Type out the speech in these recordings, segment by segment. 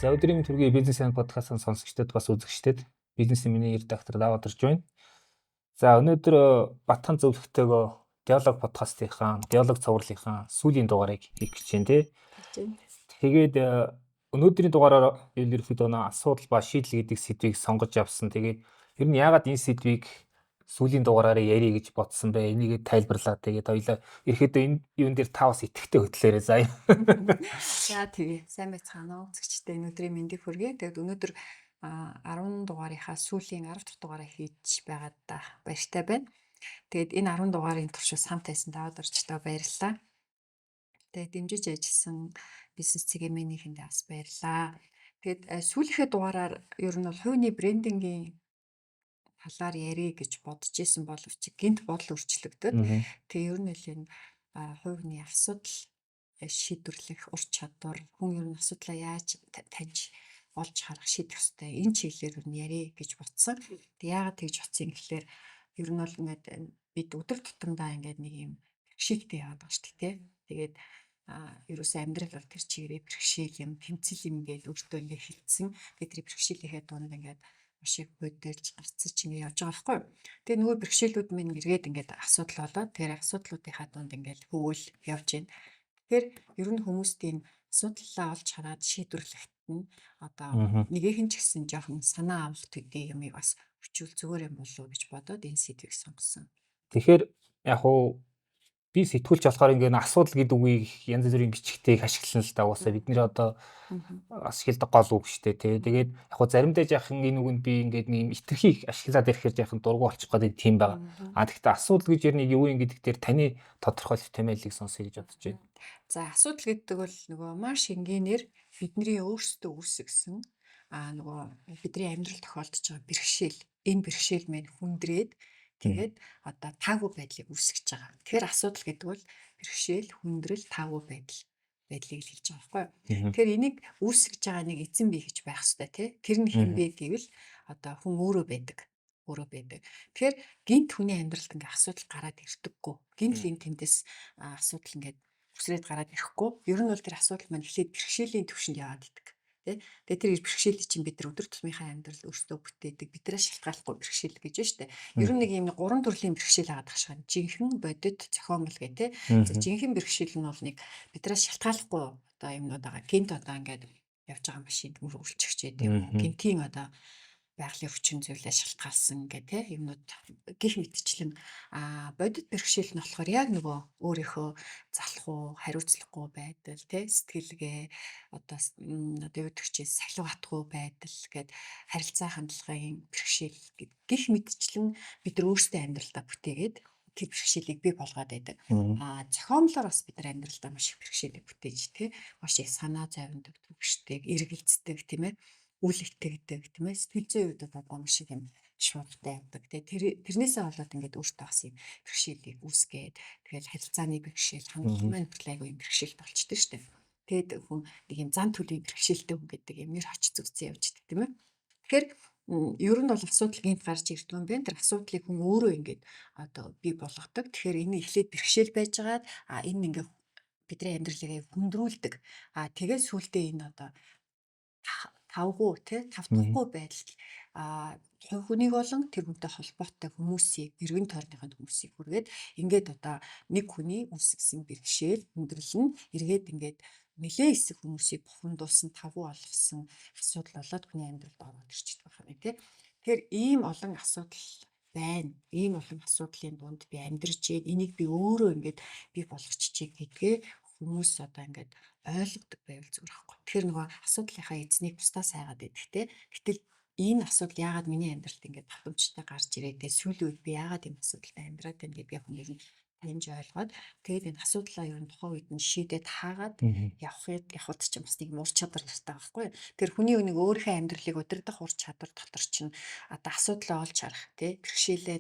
За, өдрийн мэнд хүргэе Бизнес Эн подкастын сонсогчдод, бас үзэгчдэд. Бизнесийн миний редактор Даваад орж байна. За, өнөөдөр Батхан зөвлөгтөөгөө Диалог подкастынхаа, Диалог цувралынхаа сүүлийн дугаарыг хийх гэж байна, тий. Тэгээд өнөөдрийн дугаараар ерөнхийдөө асуудал ба шийдэл гэдэг сэдвийг сонгож авсан. Тэгээд ер нь яагаад энэ сэдвийг сүүлийн дугаараараа ярих гэж бодсон бэ? Энийг тайлбарлаа. Тэгээд хоёлаа ерөнхийдөө энэ юун дээр та бас идэвхтэй хөтлөөрэй, заа. За, тэгээ сайн байцгаана уу, үзэгчдээ, өнөөдрийн мэндийг хүргэе. Тэгээд өнөөдөр 10 дугаарынхаа сүүлийн 10 дахь дугаараа хийж байгаадаа баяртай байна. Тэгээд энэ 10 дугаарын туршид хамт байсан Даваад орчтой баярлалаа. Тэгээд дэмжиж ажилласан бизнес цэгийн бас баярлалаа. Тэгээд сүүлийнхээ дугаараар ер нь бол хувийн брендингийн талаар ярих гэж бодож исэн боловч гэнэт бодол өөрчлөгдөд, тэгээ ер нь л энэ хувийн асуудал шийдвэрлэх ур чадвар, хүн ер нь асуудлаа яаж таньж, олж харах, шийдэх ёстой, энэ чиглэлээр ер нь ярих гэж бодсон. Тэг яагаад тэгж бодсон юм гэхлээр ер нь бол ингээд бид өдөр тутамдаа ингээд нэг юм бэрхшээлтэй яваад байгаа шүү дээ. Тэгээд ерөөсөө амьдрал бол тэр чигээрээ бэрхшээл юм, тэмцэл юм гэж өөртөө ингээд хэлсэн. Тэгээд тэр бэрхшээлийнхээ дунд ингээд маш их хүйдэлж, гарцаж ингээд явж байгаа байхгүй юу. Тэгээ нөгөө бэрхшээлүүд минь эргээд ингээд асуудал болоод, тэр асуудлуудынхаа дунд ингээд хөвөөл явж байна. Тэгэхээр ер нь хүмүүст энэ асуудлаа олж хараад шийдвэрлэхэд нь одоо нэгэхэн ч гэсэн жоохон санаа авах төдий юмыг бас өчүүл зүгээр юм болов уу гэж бодоод энэ сэдвийг сонгосон. Тэгэхээр яг уу би сэтгүүлч болохоор ингээд асуудал гэдэг үгийг янз бүрийн бичгтээ их ашиглана л да. Угаасаа бидний одоо ашигладаг гол үг шүү дээ, тий. Тэгээд яг хуу заримдаа жаахан энэ үгэнд би ингээд нэг юм хэтэрхий ашиглаад ирэхээр жаахан дургүй болчих гээд тийм байгаа. А тэгэхдээ асуудал гэж ер нь юу юм гэдэг дээр таны тодорхойлолт, тэмээлийг сонсъё гэж бодож байна. За, асуудал гэдэг бол нөгөө маш энгийнээр бидний өөрсдөө үүсгэсэн нөгөө бидний амьдрал тохиолдож байгаа бэрхшээл. Энэ бэрхшээл маань хүндрээд, тэгээд одоо таагүй байдлыг үүсгэж байгаа. Тэгэхээр асуудал гэдэг бол бэрхшээл, хүндрэл, таагүй байдлыг л хэлж байгаа байхгүй юу? Тэгэхээр энийг үүсгэж байгаа нэг эзэн бий гэж байх ёстой, тий. Тэр нь хэн бэ гэвэл одоо хүн өөрөө байдаг. Өөрөө байдаг. Тэгэхээр гэнэт хүний амьдралд ингээ асуудал гараад ирдэггүй. Гэнэт л энэ тэндээс асуудал ингээд үсрээд гараад ирэхгүй. Ер нь бол тэр асуудал маань эхлээд бэрхшээлийн түвшинд яваад идэг. Тэ. Тэгээ тэр бэрхшээлийг чинь бид нар өдөр тутмынхаа амьдрал өөрсдөө бүтээдэг. Биднээс шалтгааллахгүй бэрхшээл гэж байна шүү дээ. Ер нь нэг юм гурван төрлийн бэрхшээл агаад тахшаа. Жинхэнэ, бодит, зохиомл гэх, тэ. За, жинхэнэ бэрхшээл нь бол нэг биднээс шалтгааллахгүй одоо юмнууд байгаа. Гэнэт одоо ингээд явж байгаа машинд мөр үлчихчээд юм. Гэнэтийн одоо байгалийн хүчин зүйлээ шалтгаалсан гэх, тэ, юмнууд гих мэтчлэн. Бодит бэрхшээл нь болохоор яг нөгөө өөрийнхөө залах уу, хариуцлахгүй байдал, тэ, сэтгэлгээ, одоо одоо юу гэдэг чинь сахилга батгүй байдал гэд харилцаа хандлагын бэрхшээл гих мэтчлэн бид нар өөрсдөө амьдралдаа бүтээгээд тэр бэрхшээлийг бий болгоод байдаг. Зохиомлоор бас бид нар амьдралдаа маш их бэрхшээлийг бүтээж, тэ, маш их санаа зовндог, түгшдэг, эргэлздэг, тийм ээ, үл итгэдэг, тийм ээ, сэтгэл зүйн хувьд одоо маш их юм шуургатай явдаг. Тэгээ тэр тэрнээсээ болоод ингээд өөртөө бас юм бэрхшээлийг үүсгээд, тэгэл харилцааны бэрхшээл, хандлага маань хүртэл айгүй юм бэрхшээлт болчихдээ шүү дээ. Тэгээд хүн нэг юм зан төлөвийн бэрхшээлтэй хүн гэдэг юм нэр хоч зүгцэн явждаг, тийм ээ. Тэгэхээр ер нь бол асуудал гэнэт гарч ирдэг юм байна. Тэр асуудлыг хүн өөрөө ингээд одоо бий болгодог. Тэгэхээр энэ эхлээд бэрхшээл байжгаад, энэ ингээд бидний амьдралыг хүндрүүлдэг. Тэгээд сүүлдээ энэ одоо тавгүй, тий, тавтахгүй байдал хувь хүнийг болон тэр хүнтэй холбоотой хүмүүсийг, эргэн тойрныхоо хүмүүсийг хүргээд, ингээд одоо нэг хүний үүсгэсэн бэрхшээл, хүндрэл нь эргээд ингээд нэлээ хэсэг хүмүүсийг бухимдуулсан, тавгүй болгосон асуудал болоод хүний амьдралд ороод ирчихдэг байх юм, тий. Тэгэхээр ийм олон асуудал байна. Ийм олон асуудлын дунд би амьдарч байна. Энийг би өөрөө ингээд бий болгочихжээ гэдгээ хүмүүс одоо ингээд ойлгодог байвал зүгээр байхгүй. Тэгэхээр нөгөө асуудлынхаа эзнийг бусдаас хайгаад байдаг, те. Гэтэл энэ асуудал яагаад миний амьдралд ингээд давтамжтай гарч ирээд, те, сүүлийн үед би яагаад ийм асуудалтай амьдраад байна гэдгээ хүн ер нь таньж ойлгоод, тэгээд энэ асуудлаа ер нь тухайн үед нь шийдээд хаагаад явахад чинь бас нэг ур чадвар хэрэгтэй байхгүй. Тэр хүний нэг өөрийнхөө амьдралыг удирдах ур чадвар дотор чинь одоо асуудлаа олж харах, те, бэрхшээлээ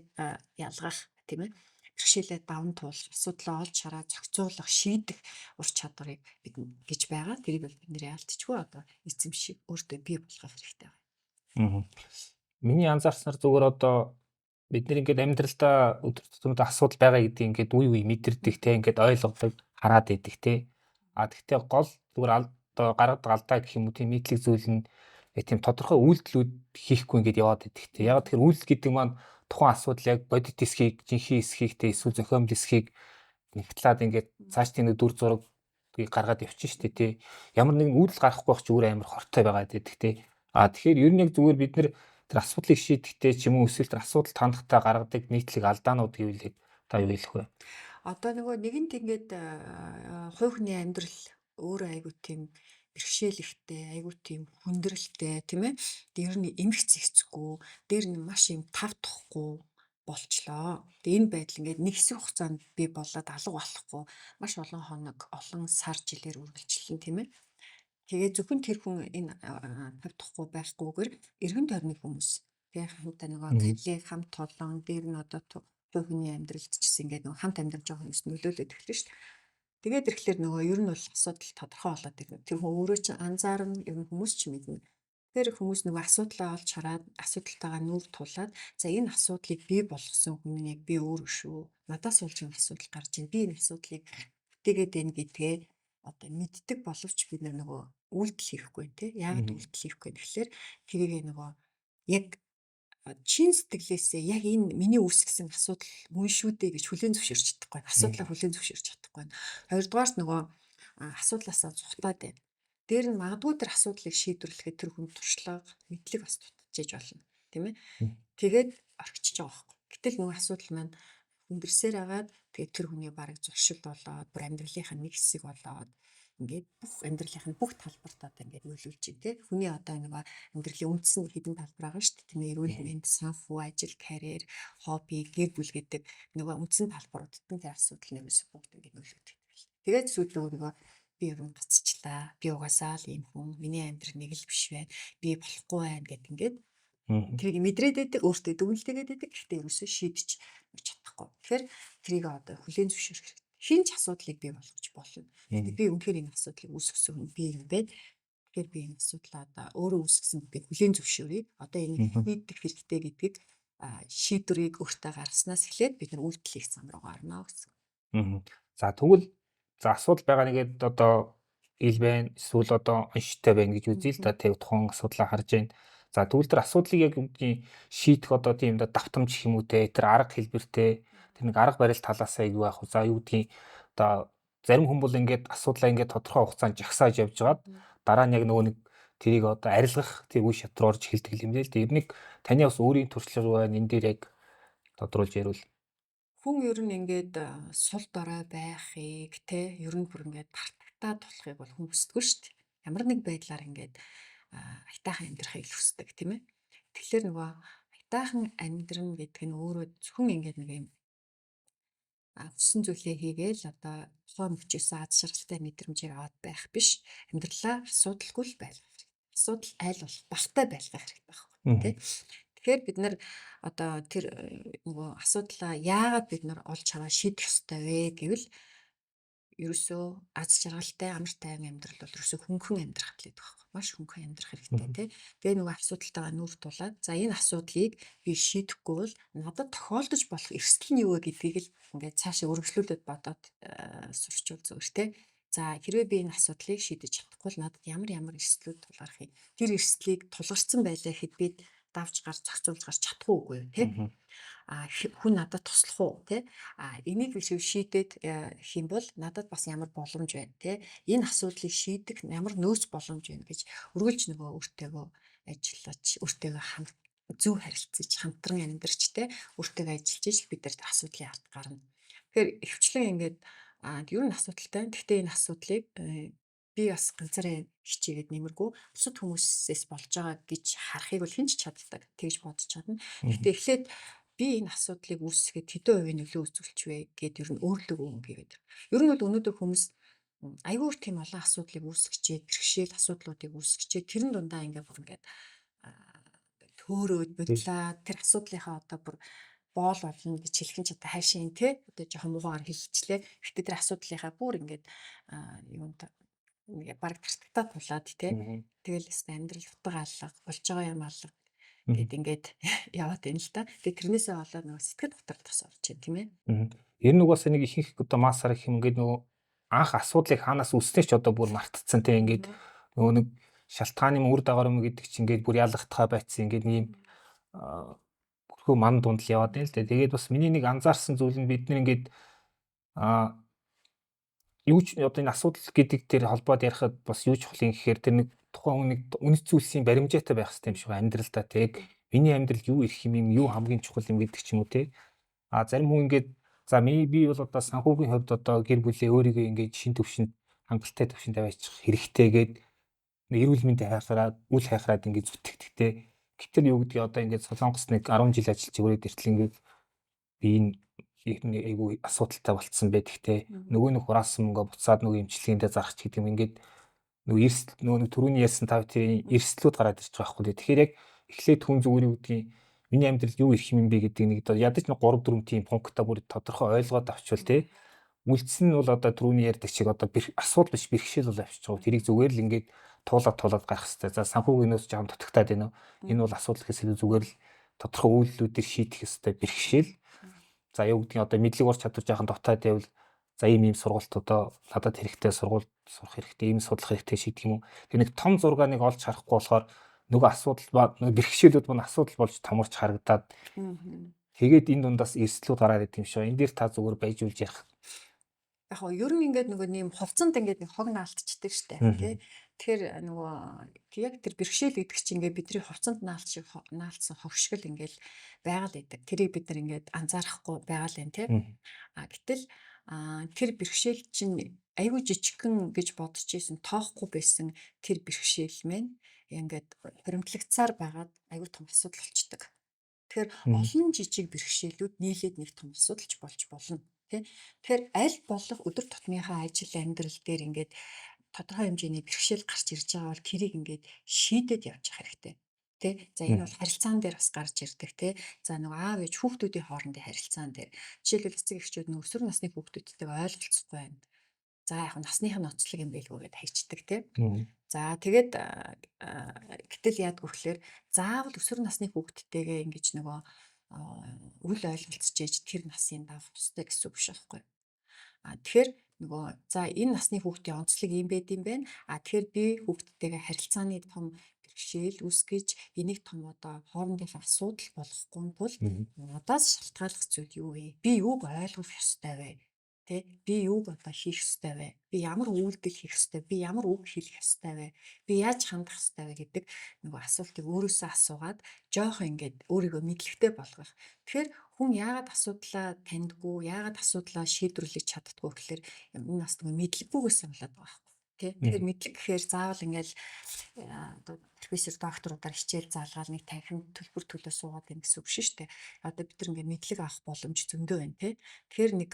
ялгах, тийм ээ, бэрхшээлээ даван туулах, асуудлаа олж хараад зохицуулах, шийдэх ур чадварыг бид гэж байгаа. Тэрийг бол бид нэр яалтчгүй одоо эзэмших, өөртөө бий болгох хэрэгтэй байна. Миний анзаарснаар зүгээр одоо бид нэр ингээд амьдралдаа өдөр тутамд асуудал байгаа гэдгийг ингээд үе үе мэдэрдэг, те, ингээд ойлгодог, хараад байдаг, те. А тэгтээ гол зүгээр одоо гаргадаг алдаа гэх юм уу, тийм нийтлэг зүйл нь яг тийм тодорхой үйлдэлүүд хийхгүй ингээд яваад идэх те. Яг тэгэхээр үйлдэл гэдэг маань тухайн асуудал яг бодит эсхийг, жинхэнэ эсхийг те, эсвэл зохиомл эсхийг нэгтлээд ингээд цааш тийм нэг дүр зургийг гаргаад явчих штэ те. Ямар нэгэн үйлдэл гаргахгүй байх чи өөр амар хортой байгаа гэдэг те. А тэгэхээр ер нь яг зүгээр бид нэр тэр асуудлыг шийдэхдээ ч юм уу эсвэл тэр асуудал тандахтаа гаргадаг нийтлэг алдаанууд гэвэл яг та юу хэлэх вэ? Одоо нөгөө нэгэнт ингээд хувь хүний амьдрал өөрөө айгүй тийм бэрхшээл ихтэй, айгүй тийм хүндрэлтэй, тийм ээ. Дээр нь эмх зэгцгүй, дээр нь маш юм тав тухгүй болчлоо. Тэгээ энэ байдал ингээд нэг хэсэг хугацаанд бий болоод алга болохгүй маш олон хоног, олон сар жилээр үргэлжилнэ, тийм ээ. Тэгээ зөвхөн тэр хүн энэ тав тухгүй байхгүйгээр эргэн тойрны хүмүүс тэгээ хамтаа нөгөө коллег, хамт олон, дээр нь одоо хувь хүний амьдралд ч гэсэн ингээд нөгөө хамт амьдарч байгаа хүмүүс нөлөөлөд эхэлнэ шүү дээ. Тэгээд ирэхлээр нөгөө ер нь бол асуудал тодорхой болоод ирнэ. Тэр хүн өөрөө ч анзаарна, ер нь хүмүүс ч мэднэ. Тэгэхээр хүмүүс нөгөө асуудлаа олж хараад, асуудалтайгаа нүүр тулаад, за энэ асуудлыг бий болгосон хүн нь яг би өөрөө шүү. Надаас болж энэ асуудал гарч ийн. Би энэ асуудлыг бүтээгээд байна гэдгээ одоо мэддэг боловч бид нөгөө үйлдэл хийхгүй тий. Яагаад үйлдэл хийхгүй гэхлээр тэрийг нөгөө яг чин сэтгэлээсээ яг энэ миний үүсгэсэн асуудал мөн шүү дээ гэж хүлээн зөвшөөрч чадахгүй. Асуудлаа хүлээн зөвшөөрч чадахгүй. Хоёрдугаарт нөгөө асуудлаасаа зугтаад байна. Дээр нь магадгүй тэр асуудлыг шийдвэрлэхэд тэр хүн туршлага, мэдлэг бас дутчихэж болно. Тийм ээ. Тэгээд орхичж байгаа байхгүй. Гэтэл нөгөө асуудал маань хүндэрсээр агаад тэгээд тэр хүний бараг зуршил болоод бүр амьдралынхаа нэг хэсэг болоод ингээд бүх амьдралынх нь бүх талбарт одоо ингээд нөлөөлж байна тий. Хүний одоо нөгөө амьдралын үндсэн хэдэн талбар байгаа шүү дээ. Тийм ээ, эрүүл мэнд, санхүү, ажил, карьер, хобби, гэр бүл гэдэг нөгөө үндсэн талбаруудад нь тэр асуудал нэрээс бүгд ингээд нөлөөлдөг. Тэгээд сүйд нөгөө би ер нь гацчлаа. Би угаасаа л ийм хүн. Миний амьдрал нэг л биш байна. Би болохгүй байна гэд ингээд тэрийг мэдрээд байдаг, өөртөө дүгнэлтэйгээд байдаг. Гэхдээ ерөөсөө шийдэж чадахгүй. Тэгэхээр тэрийг одоо хүлээн зөвшөөрөх хэрэгтэй. Хэн ч асуудлыг бий болгож болно. Гэхдээ би үнэхээр энэ асуудлыг үүсгэсэн хүн би юм байна. Тэгэхээр би энэ асуудлаа одоо өөрөө үүсгэсэн би хүлээн зөвшөөрье. Одоо энийг шийдэх хэрэгтэй гэдгийг шийдвэрийг өөртөө гаргаснаас эхлээд бид нар үйлдэл хийх зам руу гарна гэсэн. За тэгвэл за асуудал байгаа нэгэд одоо ил байна, эсвэл одоо онштой байна гэж үзье л да. Тэр тухайн асуудлаа харж байна. За тэгвэл тэр асуудлыг яг үгдийн шийдэх одоо тийм давтамж гэх юм уу те, тэр арга хэлбэртэй тэр нэг арга барил талаасаа юу яах вэ? За юу гэдгийг одоо зарим хүн бол ингээд асуудлаа ингээд тодорхой хугацаанд жагсааж явж байгаад дараа нь яг нөгөө нэг тэрийг одоо арилгах тэр үе шат руу орж эхэлдэг юм лээ л дээ. Ер нь таны бас өөрийн туршлага юу байна? Энэ дээр яг тодруулж ярил. Хүн ер нь ингээд сул дорой байхыг те, ер нь бүр ингээд тартагтаа тулахыг бол хүн хүсдэггүй шүү дээ. Ямар нэг байдлаар ингээд аятайхан амьдрахыг л хүсдэг, тийм ээ. Тэгэхээр нөгөө аятайхан амьдран гэдэг нь өөрөө зөвхөн ингээд нэг юм хүссэн зүйлээ хийгээл одоо тухайн мөчөөс аз жаргалтай мэдрэмжийг аваад байх биш. Амьдралаа асуудалгүй л байх хэрэгтэй. Асуудал айл болох багтай байх хэрэгтэй байхгүй тий. Тэгэхээр бид нар одоо тэр нөгөө асуудлаа яагаад бид нар олж хараа шийдэх ёстой вэ гэвэл ерөөсөө аз жаргалтай амар тайван амьдрал бол ерөөсөө хөнгөн амьдрах гэдэг байхгүй. Маш хөнгөн амьдрах хэрэгтэй тий. Тэгээ нөгөө асуудалтайгаа нүүр тулаад за энэ асуудлыг би шийдэхгүй бол надад тохиолдож болох эрсдэл нь юу вэ гэдгийг л ингээд цаашаа өргөжлүүлээд бодоод сурчвал зүгээр тий. За хэрвээ би энэ асуудлыг шийдэж чадахгүй бол надад ямар ямар эрсдлүүд тулгарх юм. Тэр эрсдлийг тулгарсан байлаа гэхэд би давж гарч зохицуулж гарч чадах уугүй юу тий. А хүн надад туслах уу тий. А энийг би шийдээд хийм бол надад бас ямар боломж байна тий. Энэ асуудлыг шийдэх ямар нөөц боломж байна гэж үргэлж нөгөө өөртөөгөө ажиллаж, өөртөөгөө хамт зөв харилцаж, хамтран амьдарч тий, өөртөөгөө ажиллаж ижил бид нар асуудлын ард гарна. Тэгэхээр ихэвчлэн ингээд ер нь асуудалтай. Гэхдээ энэ асуудлыг би бас ганцаараа хичээгээд нэмэргүй бусад хүмүүсээс болж байгаа гэж харахыг бол хэн ч чаддаг. Тэгж бодож чадна. Гэхдээ эхлээд би энэ асуудлыг үүсгэхэд хэдэн хувийн нөлөө үзүүлч вэ гэд ер нь өөрлөгөө өнгөгээд. Ер нь бол өнөөдөр хүмүүс айгүй тийм олон асуудлыг үүсгэчээд, бэрхшээл асуудлуудыг үүсгэчээд тэрэн дундаа ингээд бүр ингээд төөрөөд бодлаа тэр асуудлынхаа одоо бүр боол болно гэж хэлэх нь ч одоо хайшин те одоо жоохон муугаар хэлчихлээ. Гэхдээ тэр асуудлынхаа бүр ингээд юунд ингээ бараг тартагтаа тулаад те. Тэгэл өстой амьдрал утга алга, болж байгаа юм алга гэд ингээд яваад байна л та. Тэгээ тэрнээсээ болоод нөгөө сэтгэл готрол бас орж байна тийм ээ. Ер нь угаасаа нэг ихэнх одоо массаар гэх юм ингээд нөгөө анх асуудлыг хаанаас үүснээ ч одоо бүр мартцсан те ингээд Нөгөө нэг шалтгааны үр дагавар юм гэдэг чинь ингээд бүр ялгахтаа байцсан ингээд ийм бүрхүү ман дунд л яваад байна л да. Тэгээд бас миний нэг анзаарсан зүйл нь бид нар ингээд юу ч одоо энэ асуудал гэдэг тэр холбоод ярихад бас юу чухал юм гэхээр тэр нэг тухайн хүн нэг үнэт зүйлсийн баримжаатай байх хэрэгтэй юм шиг амьдралдаа те. Миний амьдрал юу ирэх юм, юу хамгийн чухал юм гэдэг ч юм уу те. А зарим хүн ингээд за би бол одоо санхүүгийн хувьд одоо гэр бүлээ өөрийгөө ингээд шин төвшөнд хангалттай төвшөнд аваачих хэрэгтэй гээд эрүүл мэндийн хайхраад үл хайхраад ингээд зүтгэдэг те. Гэтэл юу гэдгийг одоо ингээд Солонгос нэг 10 жил ажиллаж өгөөд иртэл ингээд би энэ айгүй асуудалтай болцсон байдаг те. Нөгөө нэг хураасан мөнгө буцаад нөгөө эмчилгээндээ зарах ч гэдэг юм ингээд нөгөө эрсдэл нөгөө нэг түрүүний ярьсан тав тэрийн эрсдлүүд гараад ирж байгаа байхгүй. Тэгэхээр яг эхлээд хүн зүгээр юу гэдгийг миний амьдрал юу ирэх юм бэ гэдэг нэг ядаж нэг 3 4 тийм пунктаа бүр тодорхой ойлгоод авчвал те. Үлдсэн нь бол одоо түрүүний ярьдаг шиг одоо асуудал биш бэрхшээл бол авчиж байгаа. Тэрийг зүгээр л ингээд туулаад туулаад гарах хэрэгтэй. За санхүүгийн нөөц жоохон дутагтаад байна уу? Энэ бол асуудал гэхээс илүү зүгээр л тодорхой үйлдэлүүдээр шийдэх ёстой бэрхшээл. За юу гэдгийг одоо мэдлэг ур чадвар жаахан дутаад байвал за ийм ийм сургалт одоо надад хэрэгтэй сургууль сурах хэрэгтэй, ийм судлах хэрэгтэй шийдэх юм уу. Тэр нэг том зургаа нэг олж харахгүй болохоор нөгөө асуудал ба нөгөө бэрхшээлүүд мань асуудал болж томорч харагдаад тэгээд энэ дундаас эрсдлүүд гараад идэв юм шиг. Энэ дээр та зүгээр байж үлж ярих. Яг хоо ер нь ингээд нөгөө нэм хувцанд ингээд нэг хог наалтчдаг штэ тий. Тэгэхээр нөгөө яг тэр бэрхшээл гэдэг чинь ингээд бидний хувцанд наалт шиг наалтсан хог шиг л ингээд байгаль идэг. Тэрийг бид нар ингээд анзаарахгүй байгаа л юм тий. А гэтэл тэр бэрхшээл чинь айгүй жижигхэн гэж бодож исэн, тоохгүй байсан тэр бэрхшээл мэн ингээд хуримтлагцаар байгаад айгүй том асуудал болчдөг. Тэгэхээр олон жижиг бэрхшээлүүд нийлээд нэг том асуудалч болж болно. Тэ? Тэгэхээр аль болох өдөр тутмынхаа ажил амьдрал дээр ингээд тодорхой хэмжээний бэрхшээл гарч ирж байгаа бол тэрийг ингээд шийдээд явж явах хэрэгтэй. Тэ? За энэ бол харилцаан дээр бас гарч ирдэг тэ. За нөгөө аав ээж хүүхдүүдийн хоорондын харилцаан дээр. Жишээлбэл эцэг эхчүүд нөгөө өсвөр насны хүүхдүүдтэйгээ ойлголцохгүй байна. За яг насных нь оцлог юм байлгүй гэдээ хайчдаг тэ. За тэгээд гэтэл яадаг вэ гэхээр заавал өсвөр насны хүүхдтэйгээ ингэж нөгөө үл ойлголцож ээж тэр насын давах ёстой гэсэн үг биш байхгүй. А тэгэхээр нөгөө за энэ насны хүүхдийн онцлог ийм байд юм байна. А тэгэхээр би хүүхдтэйгээ харилцааны том бэрхшээл үүсгэж энийг том одоо хоорондын асуудал болгохгүй тул надаас шалтгааллах зүйл юу вэ? Би юуг ойлгох ёстой вэ? Тэ, би юуг одоо хийх ёстой вэ? Би ямар үйлдэл хийх ёстой? Би ямар үг хэлэх ёстой вэ? Би яаж хандах ёстой вэ гэдэг нөгөө асуултыг өөрөөсөө асуугаад жоохон ингээд өөрийгөө мэдлэгтэй болгох. Тэгэхээр хүн яагаад асуудлаа таньдгүй, яагаад асуудлаа шийдвэрлэж чаддгүй гэхээр энэ бас нөгөө мэдлэггүйгээс болоод байгаа байхгүй. Тэ? Тэгэхээр мэдлэг гэхээр заавал ингээл одоо профессор докторуудаар хичээл заалгаал нэг танхим төлбөр төлөө суугаад байна гэсэн үг биш шүү дээ. Одоо бид нар ингээд мэдлэг авах боломж зөндөө байна тэ. Тэгэхээр нэг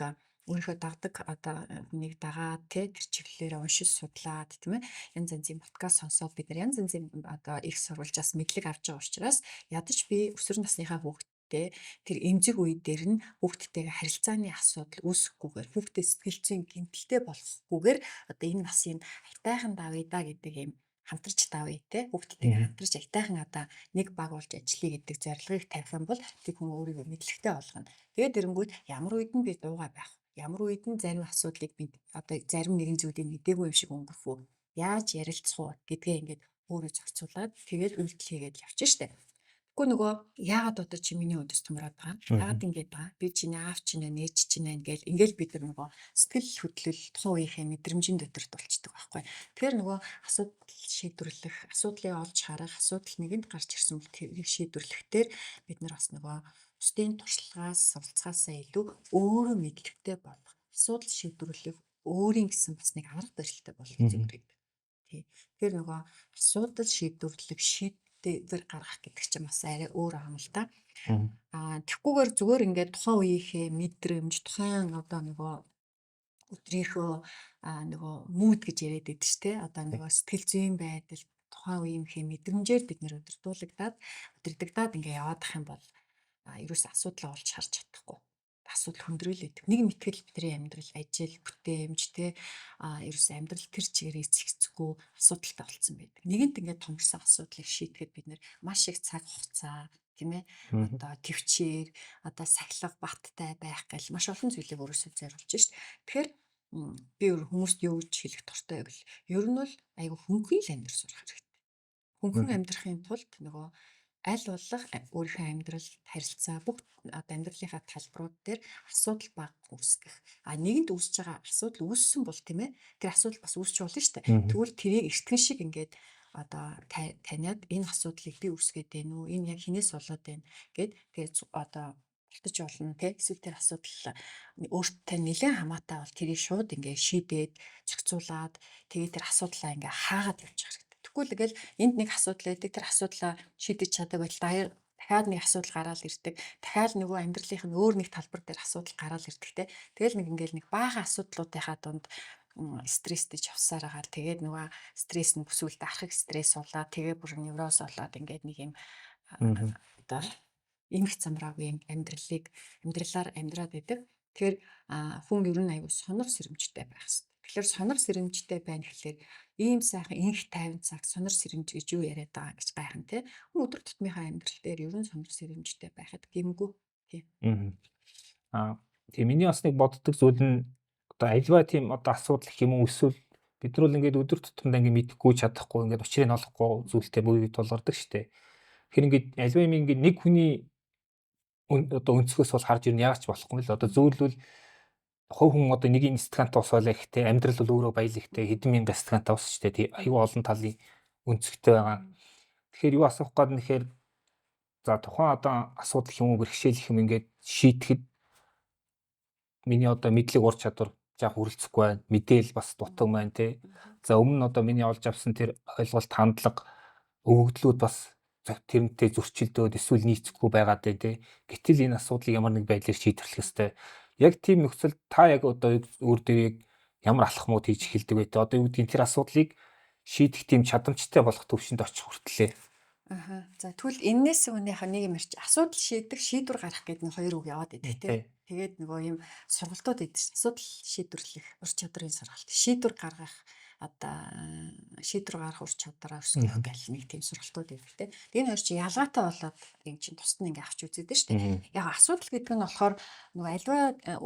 өөрийнхөө дагдаг одоо хүнийг дагаад тэ тэр чиглэлээрээ уншиж судлаад тийм янз янзын подкаст сонсоод бид нар янз янзын одоо их сурвалжаас мэдлэг авч байгаа учраас ядаж би өсвөр насныхаа хүүхдтэй тэр эмзэг үе дээр нь хүүхдтэйгээ харилцааны асуудал үүсэхгүйгээр хүүхдээ сэтгэл зүйн гэмтэлтэй болохгүйгээр одоо энэ насыг аятайхан давъя да гэдэг юм хамтарч давъя те хүүхдтэйгээ хамтарч аятайхан одоо нэг баг болж ажиллая гэдэг зорилгыг тавих юм бол тэр хүн өөрийгөө мэдлэгтэй болгоно. Тэгээд эрэнгүүт ямар үед нь би дуугаа байх, ямар үед нь зарим асуудлыг би одоо зарим нэгэн зүйлийг мдээгүй юм шиг өнгөрөх үү, яаж ярилцах уу гэдгээ ингээд өөрөө зохицуулаад тэгээд үйлдэл хийгээд явчих штэ. Тэгэхгүй нөгөө яагаад одоо чи миний өдөс томроод байгаа? Яагаад ингэж байгаа? Би чиний аав чинь нэ, ээж чинь ингээл ингээл бид нар нөгөө сэтгэл хөдлөл тухайн үеийнхээ мэдрэмжийн дотор болчдөг байхгүй. Тэгэхээр нөгөө асуудал шийдвэрлэх, асуудлыг олж харах, асуудал нэгэнд гарч ирсэн бол тэрийг шийдвэрлэхдээ бид нар бас нөгөө бусдын туршлагаас суралцахаасаа илүү өөрөө мэдлэгтэй болох, асуудал шийдвэрлэх өөрийн гэсэн бас нэг арга барилтай болох зүгээр гэдэг. Тий. Тэгэхээр нөгөө асуудал шийдвэрлэх, шийдвэр гаргах гэдэг чинь бас арай өөр юм л та. Аа тэгхгүйгээр зүгээр ингээд тухайн үеийнхээ мэдрэмж, тухайн одоо нөгөө өдрийнхөө нөгөө мүүд гэж яриад байдаг шүү дээ. Одоо нөгөө сэтгэл зүйн байдал, тухайн үеийнхээ мэдрэмжээр бид нэр удирдуулагдаад, удирдагдаад ингээ яваад ах юм бол ерөөс асуудлаа олж харж чадахгүй. Асуудал хөндрөөл байдаг. Нэг мэтгэл бидний амьдрал, ажил, бүтээмж те ерөөс амьдрал тэр чигээр эцэгцгүй асуудалтай болцсон байдаг. Нэгэнт ингээд томорсон асуудлыг шийдэхэд бид нэр маш их цаг хугацаа тийм ээ одоо төвчээр одоо сахилга баттай байх гэл маш олон зүйлийг өөрөөсөө зориулж шít. Тэгэхээр Би хүмүүст юу гэж хэлэх дуртай гэвэл ер нь бол айгүй хөнгөн л амьдрах сурах хэрэгтэй. Хөнгөн амьдрахын тулд нөгөө аль болох өөрийнхөө амьдрал, харилцаа, бүх одоо амьдралынхаа талбарууд дээр асуудал бага үүсгэх. А нэгэнд үүсэж байгаа асуудал үүссэн бол, тийм ээ, тэр асуудал бас үүсч болно шүү дээ. Тэгвэл тэрийг эртгэн шиг ингээд одоо таниад, энэ асуудлыг би үүсгээд байна уу? Энэ яг хинээс болоод байна гэд, тэгээд одоо болтож болно те. Эсвэл тэр асуудал өөртөө нэлээд хамаатай бол тэрийг шууд ингээ шийдээд, зохицуулаад, тэгээд тэр асуудлаа ингээ хаагаад явчих хэрэгтэй. Тэгэхгүй л ингээл энд нэг асуудал байдаг, тэр асуудлаа шийдэж чаддаг байтал дахиад нэг асуудал гараал ирдэг. Дахиад нөгөө амьдралынх нь өөр нэг талбар дээр асуудал гараал ирдэг те. Тэгэл нэг ингээл нэг баахан асуудлуудынхаа дунд стресстэй явсаар байгаа. Тэгээд нөгөө стресс нь бүсүүлд архаг стресс болоод, тэгээ бүр невроз болоод, ингээд нэг юм одоо эмх замраагүй юм амьдралыг амьдралаар амьдраад байдаг. Тэгэхээр хүн ер нь аягүй сонор сэрэмжтэй байх хэрэгтэй. Тэгэхээр сонор сэрэмжтэй байна гэхлээр ийм сайхан энх тайван цаг сонор сэрэмж гэж юу яриад байгаа гэж гайхан те. Хүн өдөр тутмынхаа амьдрал дээр ер нь сонор сэрэмжтэй байхад гэмгүй. Тийм. Тийм, миний бас нэг боддог зүйл нь одоо альва тийм одоо асуудал гэх юм уу, эсвэл бид нар бол ингээд өдөр тутамдаа ингээд мэдэхгүй, чадахгүй, ингээд учрыг олохгүй зүйлтэй буюу тулгардаг штэ. Тэгэхээр ингээд альва юм ингээд нэг хүний одоо өнцгөөс бол харж ирнэ, яагаад ч болохгүй л одоо зөөрлөл хувь хүн одоо нэг стакантай ус байлаа ихтэй, амьдрал бол өөрөө баял ихтэй, хэдэн мянган стакантай ус штэ, тий, аюу олон талын өнцгтэй байгаа. Тэгэхээр юу асуух гээд нэхэр, за, тухайн одоо асуудал юм уу, бэрхшээл юм ингээд шийдэхэд миний одоо мэдлэг, ур чадвар жаах хүрэлцэхгүй байна. Мэдээл бас дутаг байна те. За, өмнө нь одоо миний олж авсан тэр ойлголт, хандлага, өгөгдлүүд бас тэрнтэй зөрчилдөөд эсвэл нийцэхгүй байгаад байна те. Гэтэл энэ асуудлыг ямар нэг байдлаар шийдвэрлэх ёстой. Яг тийм нөхцөлд та яг одоо өөр дээр яг ямар алхмууд хийж эхэлдэг вэ те? Одоо юу гэдгийг тэр асуудлыг шийдэх тийм чадамжтай болох төвшөнд очих хүртлээ. Аха. За, тэгвэл энээс өмнө яг нэг юм ярьч, асуудал шийдэх, шийдвэр гаргах гэдэг нь хоёр үг яваад идэг те. Тэгээд нөгөө юм сургалтууд идэв. Асуудал шийдвэрлэх ур чадрын сургалт, шийдвэр гаргах, одоо шийдвэр гаргах ур чадвараа өсгөх гэх нэг тийм сургалтууд идэг те. Энэ хоёр чинь ялгаатай болоод юм чинь тусад нь ингээ авч үзээд шүү дээ. Яг асуудал гэдэг нь болохоор нөгөө альва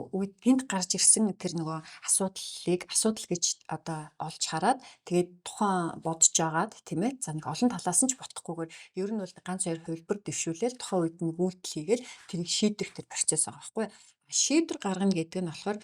үед гинт гарч ирсэн тэр нөгөө асуудлыг асуудал гэж одоо олж хараад, тэгээд тухайн бодож агаад, тийм ээ. За, нэг олон талаас нь ч бодохгүйгээр ер нь бол ганц хоёр хувилбар дэвшүүлээл, тухайн үед нэг үйлдэл хийгээл тэрийг шийдэх тэр процесс байгаа байхгүй. Шийдвэр гаргана гэдэг нь болохоор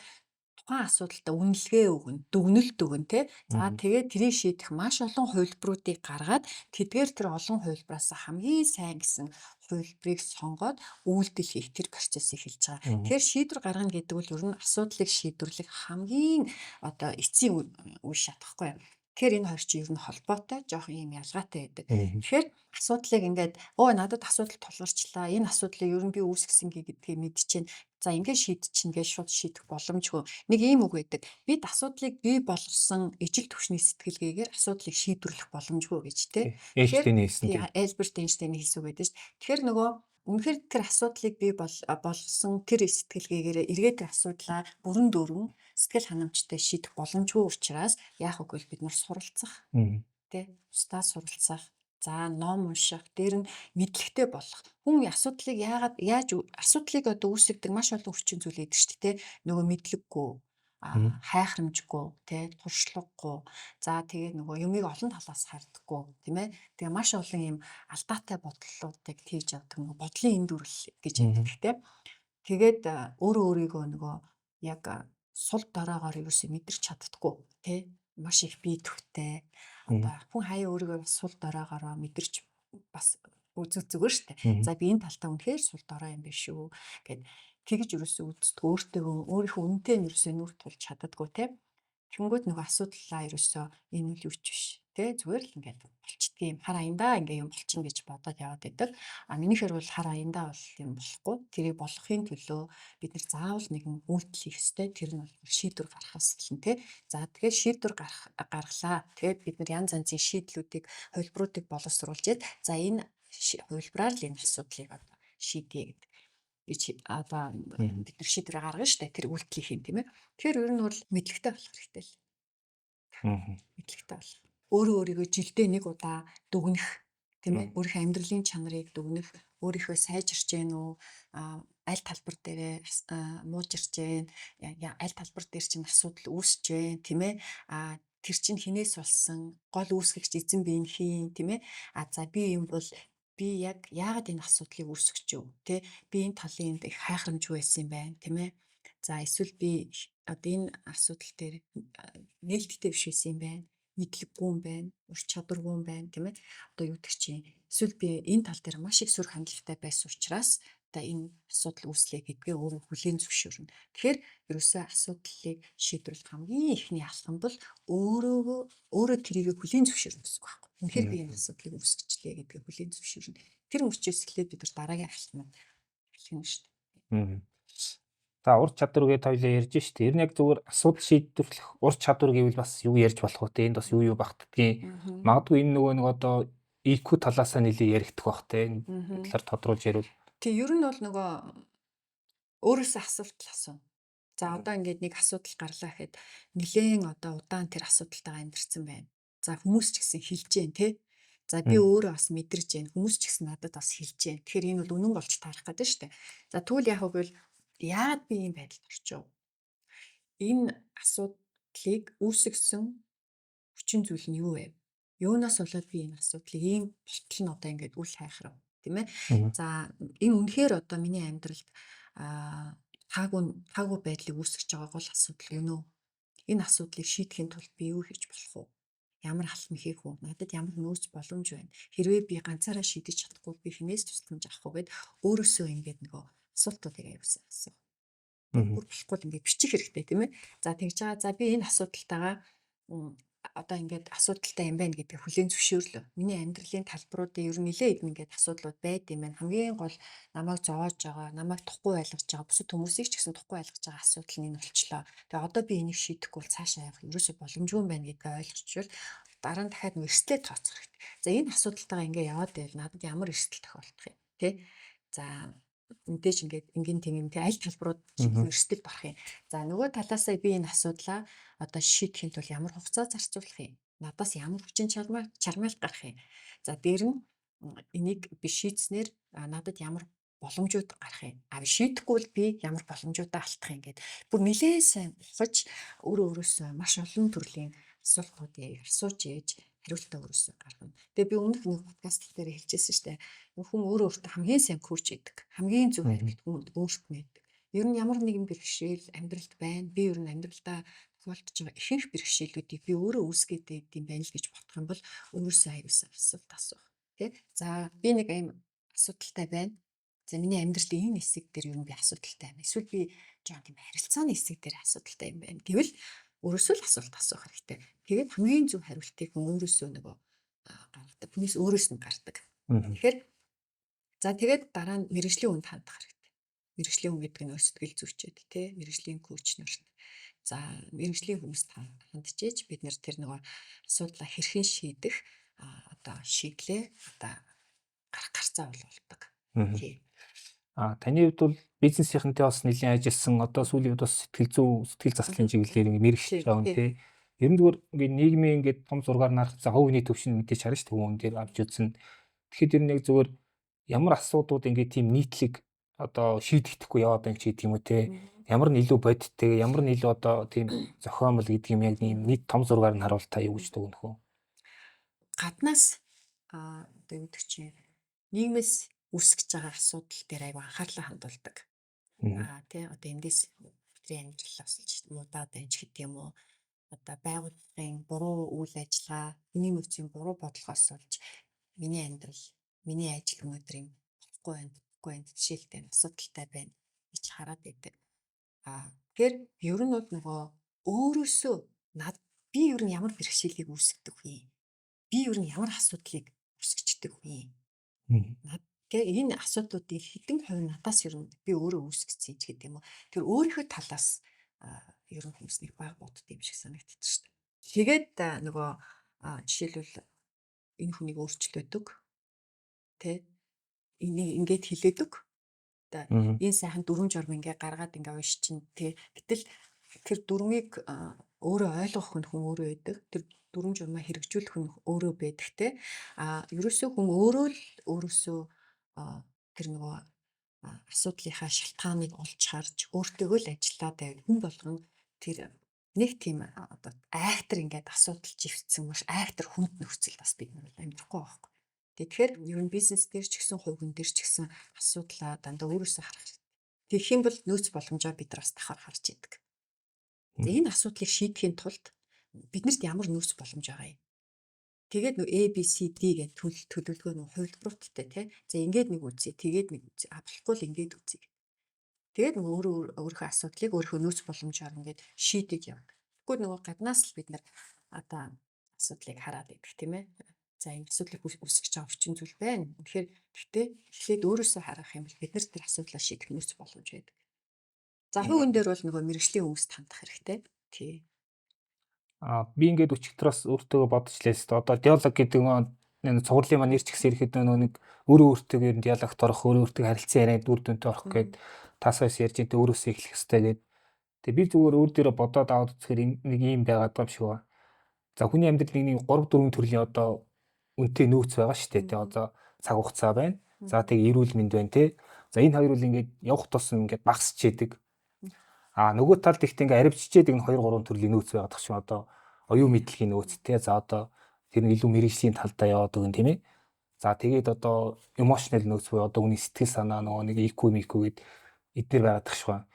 тухайн асуудалд үнэлгээ өгнө, дүгнэлт өгнө те. За, тэгээд тэрийг шийдэх маш олон хувилбаруудыг гаргаад, тэдгээр тэр олон хувилбараас хамгийн сайн гэсэн хувилбарыг сонгоод үйлдэл хийх тэр процессыг хэлж байгаа. Тэгэхээр шийдвэр гаргана гэдэг бол ер нь асуудлыг шийдвэрлэх хамгийн одоо эцсийн үе шат байхгүй юу? Тэгэхээр энэ хоёр чинь ер нь холбоотой, жоохон юм ялгаатай байдаг. Тэгэхээр асуудлыг ингээд өө надад асуудал тулгарчлаа. Энэ асуудлыг ер нь би үүсгэсэн гэдгийг мэдчихээн. За, ингээд шийдчихнэ гэж шууд шийдэх боломжгүй. Нэг ийм үг байдаг. Бид асуудлыг бий болгосон ижил түвшний сэтгэлгээгээр асуудлыг шийдвэрлэх боломжгүй гэж те. Эйнштейн хэлсэн тийм. Альберт Эйнштейн хэлсэн үг байдаг шүү. Тэгэхээр нөгөө үнэхээр тэр асуудлыг бий болгосон тэр сэтгэлгээгээр эргээд тэр асуудлаа бүрэн дүүрэн сэтгэл ханамжтай шийдэх боломжгүй учраас яах вэ гэвэл бид нар суралцах, тэ, бусдаа суралцах, за, ном унших, дээр нь мэдлэгтэй болох. Хүн асуудлыг яагаад яаж асуудлыг одоо үүсгдэг маш олон хүчин зүйл өгдөг шүү дээ, тэ. Нөгөө мэдлэггүй, хайхрамжгүй, тэ, туршлагагүй. За, тэгээ нөгөө юмыг олон талаас хардаггүй, тийм ээ. Тэгээ маш олон юм алдаатай бодлуудыг хийж явдаг, нөгөө бодлын эндүрэл гэж ярьдаг, тэ. Тэгээд өөрөө өөрийгөө нөгөө яг сул доройгоор ерөөсөө мэдэрч чаддаггүй, тэ. Маш их бие төвтэй. Одоо хүн хаяа өөрийгөө бас сул доройгоороо мэдэрч бас үзэг зүгээр шүү дээ. За, би энэ талтаа үнэхээр сул дорой юм биш үү гэд тэгж ерөөсөө үздэг. Өөртөө, өөрийнхөө үнэтэй нь ерөөсөө нүр тулж чаддаггүй, те. Тэнгүүд нөгөө асуудлаа ерөөсөө энэ үл юу ч биш, те, зүгээр л ингээд болчдөг юм. Хар аяндаа ингээ юм болчихно гэж бодоод яваад байдаг. А минийхэр бол хар аяндаа бол юм болохгүй. Тэрийг болгохын төлөө бид нар заавал нэгэн үйлдэл хийх ёстой. Тэр нь бол шийдвэр гаргахаас эхэлнэ, те. За, тэгэхээр шийдвэр гаргалаа. Тэгээд бид нар янз янзын шийдлүүдийг, хувилбаруудыг боловсруулж яд. За, энэ хувилбараар л энэ асуудлыг одоо шийдье гэдэг гэж одоо бид нар шийдвэр гаргана шүү дээ. Тэр үйлдэл хийх юм, тийм ээ. Тэгэхээр ер нь бол мэдлэгтэй болох хэрэгтэй л. Мэдлэгтэй болох. Өөрөө өөрийгөө жилдээ нэг удаа дүгнэх, тийм ээ. Өөрийнхөө амьдралын чанарыг дүгнэх, өөрийнхөө сайжирч гэнэ үү, Аль талбар дээрээ муужирч гэн, аль талбар дээр чинь асуудал үүсэж гэн, тийм ээ? Тэр чинь хинээс болсон, гол үүсгэгч эзэн бие нь хийн, тийм ээ? За би юм бол би яг яагаад энэ асуудлыг үүсгэж юу, тэ? Би энэ талын энд их хайхрамжгүй байсан юм байна, тийм ээ? За эсвэл би одоо энэ асуудал дээр нээлттэй биш байсан юм байна, мэдлэггүй юм байна, ур чадваргүй юм байна, тийм ээ? Одоо юу гэдэг чинь эсвэл би энэ тал дээр маш их сөрөг хандлагатай байсан учраас одоо энэ асуудал үүслээ гэдгээ өөрөө хүлээн зөвшөөрнө. Тэгэхээр ерөөсөө асуудлыг шийдвэрлэх хамгийн эхний алхам бол өөрөөгөө өөрөө тэрийг хүлээн зөвшөөрнө гэсэн үг байхгүй. Үнэхээр би энэ асуудлыг үүсгэжлээ гэдгээ хүлээн зөвшөөрнө. Тэр мөчөөс эхлээд бид нар дараагийн алхмыг эхлэх нь шүү дээ. За ур чадвар гэж хоёлаа ярьж штэ. Ер нь яг зүгээр асуудал шийдвэрлэх ур чадвар гэвэл бас юу ярьж болох вэ? Энд бас юу юу багтдгийг. Магадгүй энэ нөгөө нэг одоо IQ талаасаа нэлээ яригдах бах те. Энэ талаар тодруулж ярил. Тий, ер нь бол нөгөө өөрөөсөө асуулт л асууна. За одоо ингээд нэг асуудал гарлаа гэхэд нэлээн одоо удаан тэр асуудалтайгаа амьдарсан байна. За хүмүүс ч гэсэн хэлж гэн те. За би өөрөө бас мэдэрч гэн. Хүмүүс ч гэсэн надад бас хэлж гэн. Тэгэхээр энэ бол үнэн болж таарах гэдэг шүү дээ. За тэгвэл яг үгүй яагаад би ийм байдалд орчив? Энэ асуудлыг үүсгэсэн хүчин зүйл нь юу вэ? Юунаас болоод би энэ асуудлыг ийм болтол нь одоо ингээд үл хайхрав, тийм ээ? За энэ үнэхээр одоо миний амьдралд таагүй таагүй байдлыг үүсгэж байгаа гол асуудал юу нөө? Энэ асуудлыг шийдэхин тулд би юу хийж болох вэ? Ямар алхам хийх вэ? Надад ямар нөөц боломж байна? Хэрвээ би ганцаараа шийдэж чадахгүй би хинээс тусламж авах вэ гэд өөрөөсөө ингээд нөгөө асуултуудыг аягүй асуух. Бүр болохгүй л ингээд бичих хэрэгтэй, тийм ээ. За тэгж байгаа. За би энэ асуудалтайгаа одоо ингээд асуудалтай юм байна гэдгийг хүлээн зөвшөөрлөө. Миний амьдралын талбаруудын ер нь нэлээд хэдэн ингээд асуудлууд байд юм байна. Хамгийн гол намайг зовоож байгаа, намайг тухгүй байлгаж байгаа, бусад хүмүүсийг ч гэсэн тухгүй байлгаж байгаа асуудал нь энэ болчлоо. Тэгээ одоо би энийг шийдэхгүй бол цаашаа явах ерөөсөө боломжгүй юм байна гэдгээ ойлгочвол дараа нь дахиад нэг эрсдлээ тооцох хэрэгтэй. За энэ асуудалтайгаа ингээд яваад байвал надад ямар эрсдэл тохиолдох юм, тэ? За мэдээж ингээд ингийн тэнгэн тэ аль талбарууд эрсдэлд орох юм. За нөгөө талаасаа би энэ асуудлаа одоо шийдэхин тулд ямар хугацаа зарцуулах юм? Надаас ямар хүчин чармайл гарах юм? За дээр нь энийг би шийдснээр надад ямар боломжууд гарах юм? А шийдэхгүй бол би ямар боломжуудаа алдах юм гээд бүр нэлээд сайн ухаж өөрөө өөрөөсөө маш олон төрлийн асуултуудыг асууж ээж хариултаа өөрөөсөө гаргана. Тэгээ би өмнөх нэг подкаст дээр хэлжсэн шүү дээ. Хүн өөрөө өөртөө хамгийн сайн коуч идэг. Хамгийн зөв хариулт хүн өөрт нь өгдөг. Ер нь ямар нэгэн бэрхшээл амьдралд байна. Би ер нь амьдралдаа тохиолдож байгаа ихэнх бэрхшээлүүдийг би өөрөө үүсгээд байд юм байна л гэж бодох юм бол өөрөөсөө аюулсан асуулт асуух. Тэ? За би нэг ийм асуудалтай байна. За миний амьдралын энэ хэсэг дээр ер нь би асуудалтай байна. Эсвэл би жоон тийм харилцааны хэсэг дээр асуудалтай юм байна гэвэл өөрөөсөө л асуулт асуух хэрэгтэй. Тэгээд хамгийн зөв хариултыг хүн өөрөөсөө нөгөө гаргадаг. Хүнээс өөрөөс нь гардаг. Тэгэхээр за тэгээд дараа нь мэргэжлийн хүнд хандах хэрэгтэй. Мэргэжлийн хүн гэдэг нь сэтгэл зүйчэд тий, мэргэжлийн коуч нарт. За мэргэжлийн хүмүүст хандж ээж бид нэр тэр нөгөө асуудлаа хэрхэн шийдэх одоо шийдлээ одоо гарах гарцаа болдог. Тий. Таны хувьд бол бизнесийнхэнтэй бас нэлээд ажилласан, одоо сүүлийн үед бас сэтгэл зүй, сэтгэл заслын чиглэлээр ингэ мэрэгшиж байгаа юм тий. Ер нь зүгээр ингээ нийгмийн ингээ том зургаар нарах за хувийн төвшин мэдээж харна шүү дээ, хүн дээр авч үзсэн. Тэгэхэд ер нь яг зүгээр ямар асуудууд ингээ тийм нийтлэг одоо шийдэгдэхгүй яваад байна ч гэдэг юм уу те. Ямар нь илүү бодиттой, ямар нь илүү одоо тийм зохиомл гэдэг юм яг ийм нийт том зургаар нь харуул та юу гэж дүгнэх вэ? Гаднаас одоо юу гэдэг чинь нийгмээс үүсгэж байгаа асуудал дээр аягүй анхаарлаа хандуулдаг. Тий одоо эндээс бидний амьдрал бас муудаад байна ч гэдэг юм уу. Одоо байгууллагын буруу үйл ажиллагаа, миний нөөцийн буруу бодлогоос болж миний амьдрал, миний ажил өнөөдөр юм болохгүй байна, болохгүй байна, жишээлтэй асуудалтай байна гэж хараад байдаг. Тэгэхээр ер нь бол нөгөө өөрөөсөө над би ер нь ямар бэрхшээлийг үүсгэдэг вэ? Би ер нь ямар асуудлыг үүсгэждэг вэ? Над тэгээ энэ асуудлуудын хэдэн хувь надаас ер нь би өөрөө үүсгэсэн ч гэдэг юм уу. Тэр өөрийнхөө талаас ер нь хүмүүс нэг баг бодд юм шиг санагдчих шүү дээ. Тэгээд нөгөө жишээлбэл энэ хүнийг өөрчлөөдөг. Тэ? Энийг ингээд хэлээдэг. Одоо энэ сайхан дүрм журм ингээ гаргаад ингээ уншчин тэ. Гэтэл тэр дүрмийг өөрөө ойлгох хүн өөрөө байдаг. Тэр дүрм журмаа хэрэгжүүлэх хүн өөрөө байдаг те. А ерөөсөө хүн өөрөө л өөрөөсөө тэр нөгөө асуудлынхаа шалтгааныг олж харж өөртөөгөө л ажиллаад байвал хүн болгон тэр нэг тийм одоо айхтар ингээд асуудал живцсэн маш айхтар хүнд нөхцөл бас бид нар амьдрахгүй байхгүй. Тэгэхээр ер нь бизнес дээр ч гэсэн хувь хүн дээр ч гэсэн асуудлаа дандаа өөрөөсөө харах хэрэгтэй. Тэгэх юм бол нөөц боломжоо бид нар бас давхар харж идэг. Энэ асуудлыг шийдэхийн тулд биднэрт ямар нөөц боломж байгаа юм? Тэгээд нөө A B C D гэх төлөвлөгөө нөө хувилбаруудтай тий. За ингээд нэг үзье, тэгээд нэг үзье. А болохгүй л ингээд үзье. Тэгээд нөгөө өөрөө өөрийнхөө асуудлыг өөрийнхөө нөөц боломжоор ингээд шийдэж явдаг. Тэгэхгүй нөгөө гаднаас л бид нар одоо асуудлыг хараад идэх тийм ээ. За энэ асуудлыг үүсгэж байгаа хүчин зүйл байна. Тэгэхээр гэхдээ эхлээд өөрөөсөө харах юм бол бид нар тэр асуудлаа шийдэх нөөц боломж байдаг. За хувь хүн дээр бол нөгөө мэргэжлийн хүмүүст хандах хэрэгтэй. Тий. Би ингээд өчигдөр бас өөртөө бодож лээс л одоо диалог гэдэг нэг цувралын маань нэр ч гэсэн ирэхэд нөгөө нэг өөрөө өөртөө ер нь диалогт орох, өөрөө өөртөө харилцан ярианд үр дүнтэй орох гээд таасаас ярьж энэ өөрөөсөө эхлэх хэрэгтэй гээд. Тэгээ би зүгээр өөр дээрээ бодоод аваад үзэхээр нэг юм байгаад байгаа юм шиг байна. За хүний амьдрал нэг 3 4 төрлийн одоо үнэтэй нөөц байгаа шүү дээ. Тэгээ одоо цаг хугацаа байна. За тэгээ эрүүл мэнд байна те. За энэ хоёр бол ингээд явах тусам ингээд багасч идэг. А нөгөө талд ихтэй ингээд аривччээд энэ 2 3 төрлийн нөөц байгаад тах шиг одоо оюун мэдлэгийн нөөц те. За одоо тэр нь илүү мэргэжлийн талдаа яваад өгөн тийм ээ. За тэгээд одоо emotional нөөц буюу одоо хүний сэтгэл санаа нөгөө нэг IQ MQ гээд эднэр байгаад тах шиг байна.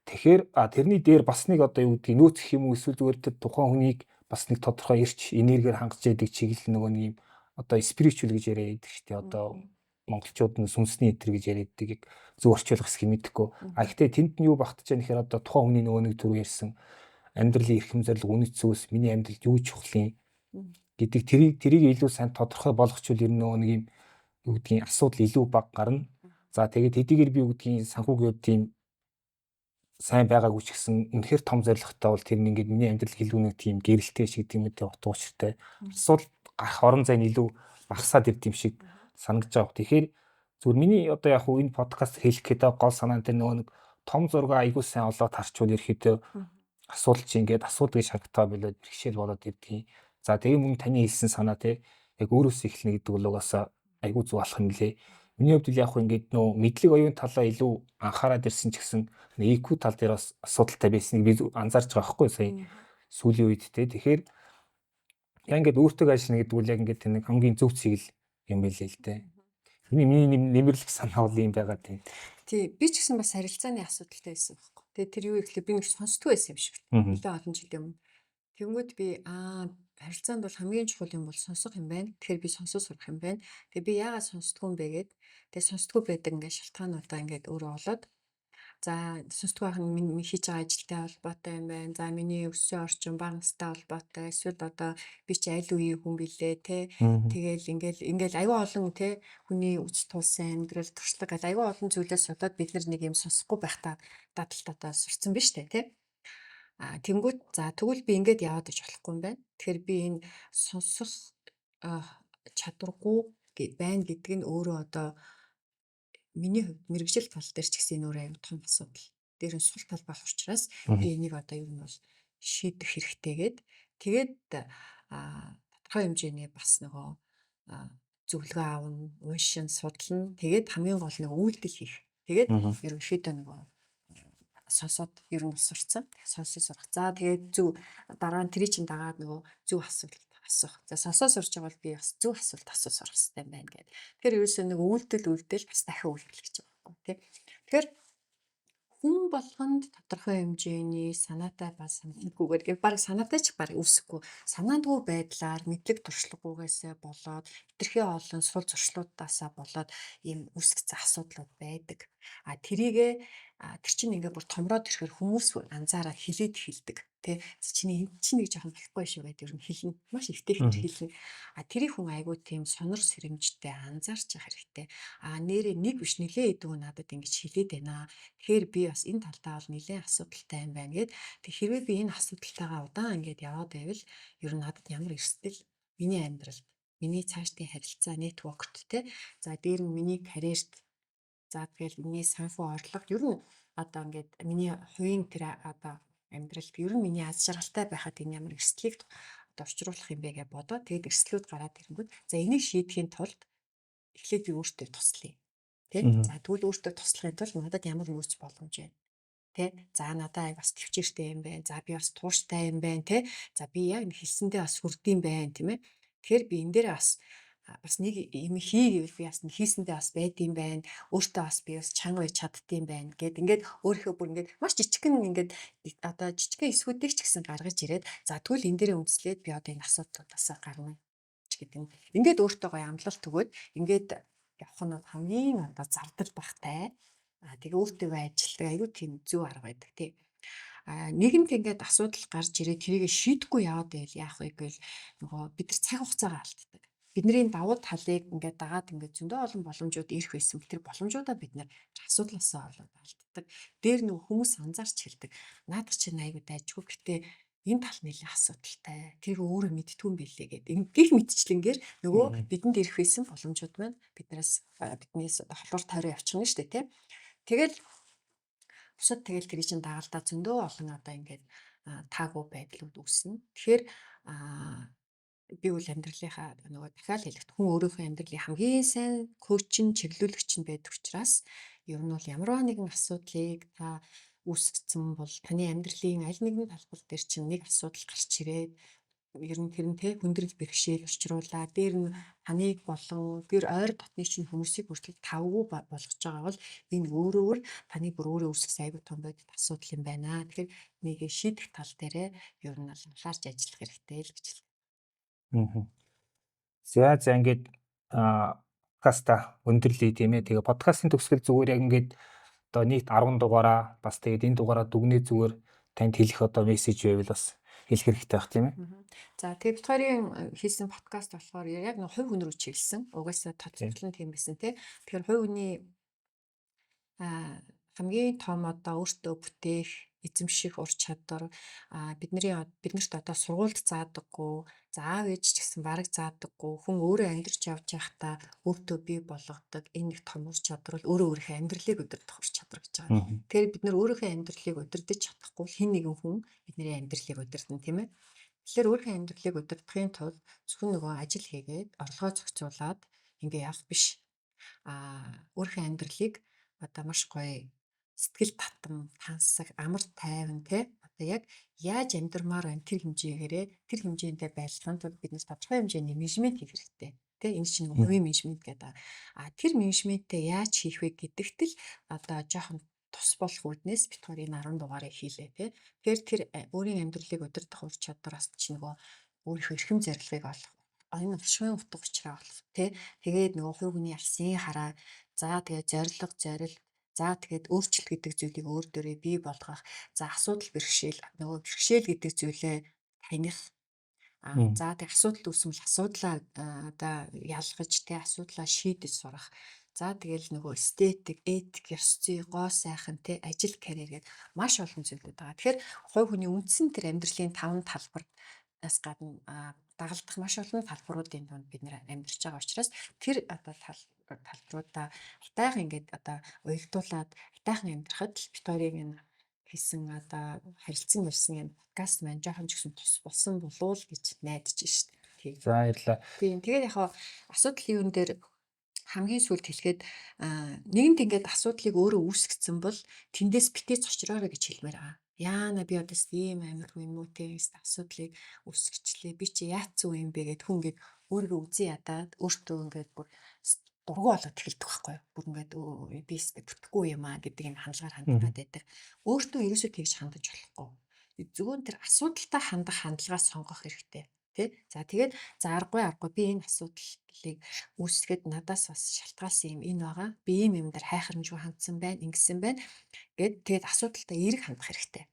Тэгэхээр тэрний дээр бас нэг одоо юу гэдгийг нөөц гэх юм уу эсвэл зүгээр тэр тухайн хүнийг бас нэг тодорхой эрч энергиэр хангаж яадаг чиглэл нөгөө нэг юм одоо spiritual гэж яриад байдаг шүү дээ. Одоо монголчууд нь сүнсний этер гэж яриад байдаг. Зөв орчуулах хэсгийг мэдэхгүй. А гэхдээ тэнд нь юу багтаж байгаа нэхэр одоо тухайн хүний нөгөө нэг түр ярьсан амьдралын эрхэм зорилго, үнэт зүйлс, миний амьдралд юу чухал юм гэдэг тэрийг илүү сайн тодорхой болгочвол ер нь нөгөө нэг юм юу гэдгийг асуудал илүү бага гарна. За тэгээд хэдийгээр би юу гэдгийг санхүүгийн хувьд тийм сайн байгаагүй ч гэсэн үнэхээр том зорилготой бол тэр нь ингээд миний амьдрал илүү нэг тийм гэрэлтэй шиг тийм үү утга учиртай асуудал гарах орон зай нь илүү багасаад ирд юм шиг санагдаж байгаа. Тэгэхээр зүгээр миний одоо яг хуу энэ подкаст хэлэх гэдэг гол санаа нь тэр нөгөө нэг том зураг айгуу сайн олоод харчвал ерөөхдөө асуудал чи ингээд асуудал гэж харагдаа болоод бэрхшээл болоод ирдгийг. За тэгээ мөн таны хэлсэн санаа те яг өөрөөсөө эхэлнэ гэдэг бол угаасаа айгуу зүг алах юм лээ. Миний хувьд л яг хөө ингээд нөө мэдлэг оюун талаа илүү анхаарад ирсэн ч гэсэн IQ тал дээр бас асуудалтай байсныг би анзаарч байгаа байхгүй сая сүүлийн үед те. Тэгэхээр яг ингээд өөртөө ажиллана гэдэг бол яг ингээд нэг хамгийн зөв чиглэл юм байлээ л дээ. Миний нэмэрлэх санаа бол ийм байгаа тийм. Тий, би ч гэсэн бас харилцааны асуудалтай байсан байхгүй. Тэгээ тэр юу ихлэ би нэг сонсдгүй байсан юм шиг. Нэлээд олон жилийн өмнө. Тэнгүүд би харилцаанд бол хамгийн чухал юм бол сонсох юм байна. Тэгэхээр би сонсож сурах юм байна. Тэгээ би яагаад сонсдгүй юм бэ гэд. Тэгээ сонсдгүй байдаг ингээд шалтгаануудаа ингээд өөрөө олоод за сонсдгүй байх нь миний хийж байгаа ажилтай холбоотой юм байна. За миний өссөн орчин, бага настай холбоотой. Эсвэл одоо би чи аль үеийн хүн билээ те. Тэгээл ингээл аюу олон те хүний үз тулсан амьдрал туршлага гэл аюу олон зүйлээс болоод бид нар нэг юм сонсохгүй байхдаа дадалт одоо сурцсан биз дээ те. А тэнгүүт за тэгвэл би ингээд яваад иж болохгүй юм байна. Тэгэхээр би энэ сонсох чадваргүй байна гэдэг нь өөрөө одоо миний хувьд мэргэжил тал дээр ч гэсэн энэ өөр аюу том асуудал. Дээр нь сул тал болох учраас би энийг одоо ер нь бол шийдэх хэрэгтэй гээд тэгээд тодорхой хэмжээний бас нөгөө зөвлөгөө авна, уншин, судлана. Тэгээд хамгийн гол нь үйлдэл хийх. Тэгээд ерөнхийдөө нөгөө сонсоод ер нь сурцсан. Сонсож сурах. За тэгээд зөв дараа нь тэрий чин дагаад нөгөө зөв асуулт асуух. За сонсоо сурч байгаа бол би бас зөв асуулт асуух сурах хэрэгтэй юм байна гэдэг. Тэгэхээр ерөөсөө нэг үйлдэл бас дахин үйлдэл гэж байгаа байхгүй тий. Тэгэхээр хүн болгонд тодорхой хэмжээний санаатай ба санаагүйгээр гэх баг санаатай ч баг үүсэхгүй санаандгүй байдлаар мэдлэг туршлагагүйгээсээ болоод хэтэрхий олон сул зуршлуудаасаа болоод ийм үүсгэсэн асуудлууд байдаг. А тэрийгэ тэр чинь ингээ бүр томроод ирэхээр хүмүүс анзаараад хилээд эхэлдэг. Тэ чиний энэ чинь нэг жоохон болохгүй шүү гэдэг ер нь хэлнэ. Маш эвтэйхэн хэлнэ. А тэрийг хүн айгүй тийм сонор сэрэмжтэй анзаарч явах хэрэгтэй. А нэрээ нэг биш нилээ хэдэн надад ингэж хилээд байна. Тэгэхээр би бас энэ талдаа бол нилээн асуудалтай юм байна гэд. Тэг хэрвээ би энэ асуудалтайгаа удаан ингэж яваад байвал ер нь надад ямар эрсдэл миний амьдралд, миний цаашдын харилцаа, network-т те. За дээр нь миний карьерт, за тэгэл миний санхүү орлого ер нь одоо ингээд миний хувийн тэр одоо амьдралд ер нь миний аз жаргалтай байхад энэ ямар эрсдлийг одоо учруулах юм бэ гэж бодоод тэгээд эрсдлүүд гараад ирэнгүүт за энийг шийдэхийн тулд эхлээд би өөртөө туслая. Тэ? За, тэгвэл өөртөө туслахын тулд надад ямар нөөц боломж байна? Тэ? За, надад бас тэвчээртэй юм байна. За, би бас тууштай юм байна, тэ? За, би яг хэлсэндээ бас хүрдэм байна, тийм ээ. Тэгэхээр би энэ дээр бас нэг юм хий гэвэл би бас хийсэндээ бас байдсан байна. Өөртөө бас би бас чанга байж чаддсан байна гэд ингээд өөрийнхөө бүр ингээд маш жижигхэн ингээд одоо жижигхэн эсвүүдийг ч гэсэн гаргаж ирээд, за, тэгвэл энэ дээрээ үндэслээд би одоо энэ асуудлуудаас гарна ч гэдэг юм. Ингээд өөртөө гоё амлалт өгөөд ингээд явах нь хамгийн одоо зардал багтай. А тэгээ өөртөө ажилладаг айгүй тийм зөв арга байдаг, тий. А нэгэнт ингээд асуудал гарч ирээд тэрийг шийдэхгүй яваад байвал яах вэ гэвэл нөгөө бид нар цаг хугацаагаа алддаг. Бидний давуу талыг ингээд дагаад ингээд зөндөө олон боломжууд ирэх байсан. Тэр боломжуудаа бид нар асуудлаасаа олоод алддаг. Дээр нөгөө хүмүүс анзаарч хэлдэг. Наадах чинь айгүй дайжгүй. Гэтэ энэ тал нэлээд асуудалтай. Тэр өөрөө мэдтгүй юм билээ гэд. Гэх мэтчлэнгээр нөгөө бидэнд ирэх байсан боломжууд маань биднээс холуур тойроо явчихна шүү дээ, тийм. Тэгэл бусад тэгэл тэр чинь дагалдаа зөндөө олон одоо ингээд таагүй байдлууд үүснэ. Тэгэхээр би бол амьдралынхаа нөгөө дахиад хэлэхэд хүн өөрийнхөө амьдралын хамгийн сайн коуч нь, чиглүүлэгч нь байдаг учраас ер нь бол ямарваа нэгэн асуудлыг та үүсгэсэн бол таны амьдралын аль нэгэн талбар дээр чинь нэг асуудал гарч ирээд ер нь тэр нь те хүндрэл бэрхшээл учруулаа. Дээр нь таныг болон гэр ойр дотны чинь хүмүүсийг хүртэл тавгүй болгож байгаа бол энэ өөрөөр таны бүр өөрөө үүсгэсэн айгүй том бодит асуудал юм байна. Тэгэхээр нэг шийдэх тал дээрээ ер нь бол анхаарч ажиллах хэрэгтэй л гэж хэлдэг. За за, ингээд подкаста өндөрлөе, тийм ээ. Тэгээ подкастын төгсгөл зүгээр яг ингээд одоо нийт 10 дугаараа бас тэгээд энэ дугаараа дүгнээ зүгээр танд хэлэх одоо мессеж байвал бас хэлэх хэрэгтэй байх, тийм ээ. За, тэгээ бид хоёрын хийсэн подкаст болохоор яг нэг хувь хүн рүү чиглэсэн. Угаасаа тодтол нь тийм байсан, тий. Тэгэхээр хувь хүний хамгийн том одоо өөртөө бүтээх, эзэмших ур чадвар, бидний биднэрт одоо сургуульд заадаггүй, за, аав ээж ч гэсэн бараг заадаггүй, хүн өөрөө амьдарч явж байхдаа өөртөө бий болгодог энэ нэг том ур чадвар бол өөрөө өөрийнхөө амьдралыг удирдах ур чадвар гэж байгаа. Тэгэхээр бид нар өөрийнхөө амьдралыг удирдах чадахгүй хэн нэгэн хүн бидний амьдралыг удирдана, тийм ээ. Тэгэхээр өөрийнхөө амьдралыг удирдахын тулд зөвхөн нөгөө ажил хийгээд орлогоо зохицуулаад ингээ явах биш. Өөрийнхөө амьдралыг одоо маш гоё сэтгэл татам, тансаг, амар тайван, те, одоо яг яаж амьдрмаар байна тэр хэмжээгээрээ тэр хэмжээндээ байлгахын тулд бид нар тодорхой хэмжээний менежмент хийх хэрэгтэй. Тэ, энэ чинь хувийн менежмент гэдэг. А тэр менежментээ яаж хийх вэ гэдэгт л одоо жоохон тус болох үүднээс бид хоёр энэ 10 дугаарыг хийлээ, тэ. Тэгэхээр тэр өөрийн амьдралыг удирдах ур чадвараас чи нөгөө өөрийнхөө эрхэм зорилгыг олох, энэ оршихуйн утга учираа олох, тэ. Тэгээд нөгөө хувь хүний алсын хараа, за, тэгээд зорилго, зорилт, за, тэгээд өөрчлөлт гэдэг зүйлийг өөр дөрөө бий болгох, за, асуудал бэрхшээл, нөгөө бэрхшээл гэдэг зүйлээ таних, за, тэгээд асуудал үүсвэл асуудлаа одоо ялгаж, тэ, асуудлаа шийдэж сурах. За, тэгэл нөгөө эстетик, этик, ёс зүй, гоо сайхан, тэ, ажил, карьер гээд маш олон зүйлүүд байгаа. Тэгэхээр хувь хүний үндсэн тэр амьдралын 5 талбараас гадна дагалдах маш олон талбаруудын дунд бид нэр амьдарч байгаа учраас тэр одоо талбаруудаа хайтайхан ингээд одоо уялдуулаад хайтайхан амьдрахад л бид хоёрын энэ хийсэн одоо харилцан ярьсан энэ подкаст маань жоохон ч гэсэн тус болсон болов уу гэж найдаж шít. Тийм. За, баярлалаа. Тийм. Тэгээд яг асуудал юун дээр хамгийн сүүлд хэлэхэд нэгэнт ингээд асуудлыг өөрөө үүсгэсэн бол тэндээс битээ цочроорой гэж хэлмээр байгаа. Яана би одоо ийм амар хүн юм уу те, асуудлыг үүсгэчлээ. Би чи яатсан юм бэ гэд хүн ингээд өөрийгөө үзэн ядаад өөртөө ингээд бүр дургу болоод эхэлдэг байхгүй юу? Бүр ингээд би өстө бүтэхгүй юм аа гэдэг юм хандлагаар хандгаад байдаг. Өөртөө ерөөсөө тэгж хандаж болохгүй. Зөвхөн тэр асуудалтай хандах хандлагаа сонгох хэрэгтэй. Тэ? За, тэгээд за, аргагүй аргагүй би энэ асуудлыг үүсгэхэд надаас бас шалтгаалсан юм энэ байгаа. Би ийм юм дээр хайхрамжгүй хандсан байна, ингэсэн байна гэд тэгээд асуудалтай эерэг хандах хэрэгтэй.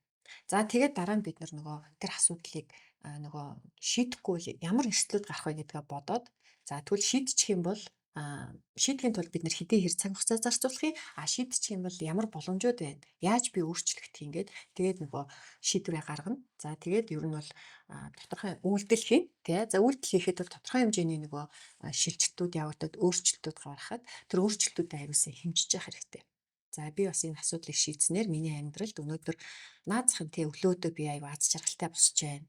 За, тэгээд дараа нь бид нар нөгөө тэр асуудлыг нөгөө шийдэхгүй ямар эрсдлүүд гарах вэ гэдгээ бодоод, за, тэгвэл шийдчих юм бол шийдэхин тулд бид нар хэдий хэр цаг хугацаа зарцуулах юм, шийдчих юм бол ямар боломжууд байна, яаж би өөрчлөгдөх юм гээд тэгээд нөгөө шийдвэрээ гаргана. За, тэгээд ер нь бол тодорхой үйлдэл хийн, тий. За, үйлдэл хийхэд бол тодорхой хэмжээний нөгөө шилжилтүүд явагдаад өөрчлөлтүүд гаргахад тэр өөрчлөлтүүдэд аюулсан хэмжиж явах хэрэгтэй. За, би бас энэ асуудлыг шийдснээр миний амьдралд өнөөдөр наад захын тий өглөөдөө би аюу аз жаргалтай босч байна.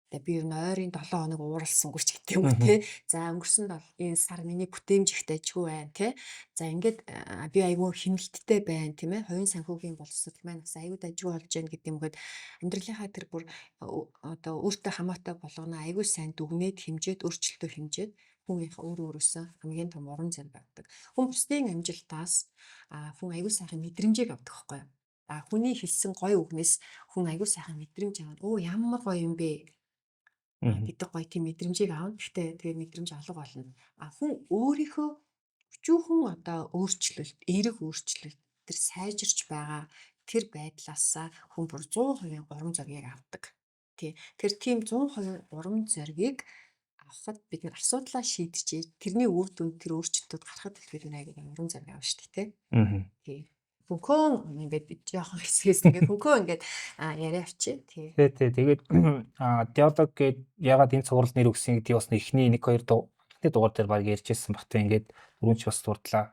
Тэгээ би ер нь ойрын 7 хоног ууралсангүй ч гэдэг юм уу те. За өнгөрсөн энэ сар миний бүтээмж их дажгүй байна те. За ингээд би айгүй хэмнэлттэй байна тийм ээ. Хувийн санхүүгийн боловсрол маань бас айгүй дажгүй болж байна гэдэг юм гээд амьдралынхаа тэр бүр одоо өөртөө хамаатай болгоно айгүй сайн дүгнээд хэмжээд өөрчлөлтөө хэмжээд хүн их өөрөө өөрөөсөө хамгийн том урам зориг авдаг. Хүн бусдын амжилтаас хүн айгүй сайхан мэдрэмжийг авдаг байхгүй юу? А хүний хэлсэн гоё үгнээс хүн айгүй сайхан мэдрэмж авна. Өө ямар гоё юм бэ гэдэг гоё тийм мэдрэмжийг авна. Гэхдээ тэгээ мэдрэмж алга болно. А хүн өөрийнхөө өчүүхэн одоо өөрчлөлт, эерэг өөрчлөлт тэр сайжирч байгаа тэр байдлаасаа хүн бүр 100% урам зоригийг авдаг. Тий. Тэр тийм 100% урам зоригийг авахад бид нар асуудлаа шийджээ. Тэрний үр дүнд тэр өөрчлөлтүүд гарахад бид нар аягүй урам зориг авна шүү дээ, тий. Тий. Хөнхөн ингээд жоохон хэсгээс ингээд хөнхөн ингээд яриа авчи. Тий. Тий. Тэгээд диалог гээд ягаад энэ цуврал нэр өгсөн гэдгийг бас эхний 1 2 эхний дугаар дээр баг ярьжсэн багт ингээд түрүүн ч бас дурдлаа.